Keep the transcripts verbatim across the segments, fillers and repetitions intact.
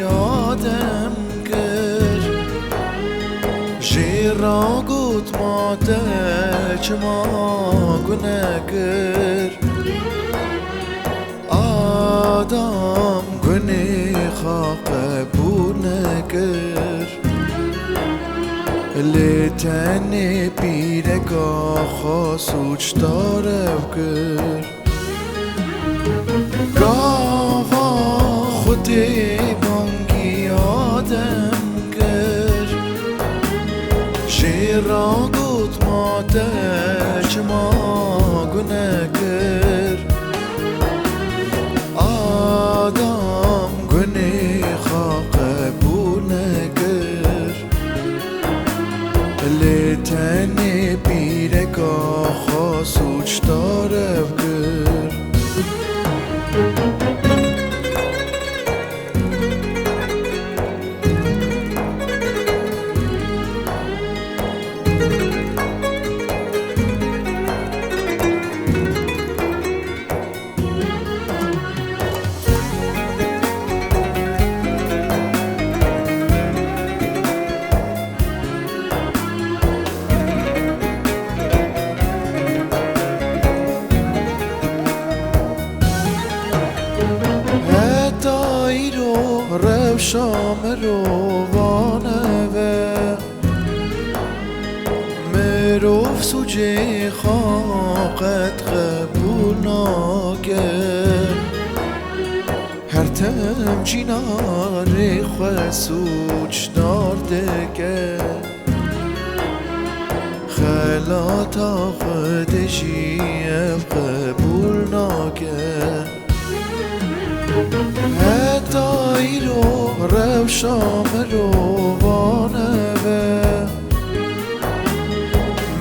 Adem kir. Jê re got, ma te çima gune kir? Adam gunê xwe qebûl nekir. Lê tenê pîreka xwe sûcdar ev kir. Gava Xwedê bangî Adem kir. Jê re got, ma te çima gune kir? Adam gunê xwe qebûl nekir. Lê tenê pîreka xwe sûcdar ev kir. Heta îro rewşa mirovan ev e. Mirov sûcê xwe qet qebûl nake. Her tim cînarê xwe sûcdar dike. Xelata Xwedê jî ev qebûl nake. Heta îro rewşa mirovan ev e.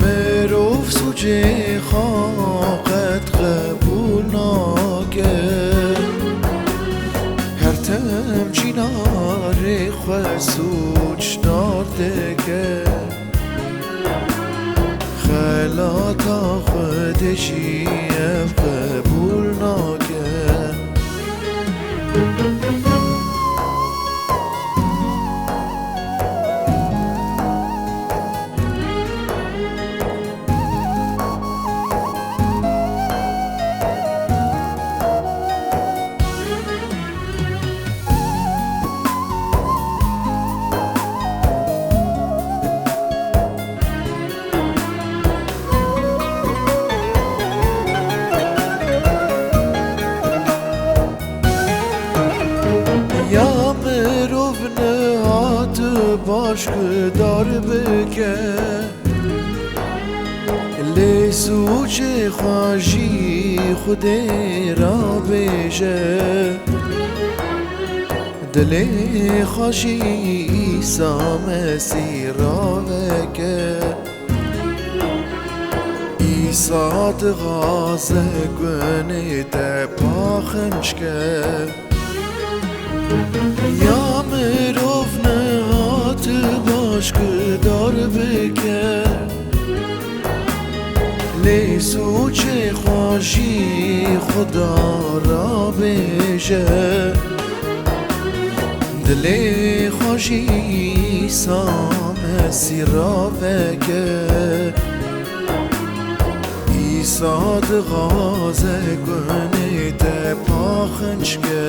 Mirov sûcê xwe qet qebûl nake. Her tim cînarê xwe sûcdar dike. Xelata Xwedê jî ev qebûl nake. Ya mirov nehat baş gudar bike. Lê sûcê xwe jî Xwedê rabêje. Dilê xwe jî Îsa Mesîh raveke. Îsa dixwaze gunê te paqinc ke. Ya mirov nehat baş gudar bike. Lê sûcê xwe jî Xuda rabêje. Dilê xwe jî Îsa Mesîh raveke. Îsa dixwaze gunê te paqinc ke.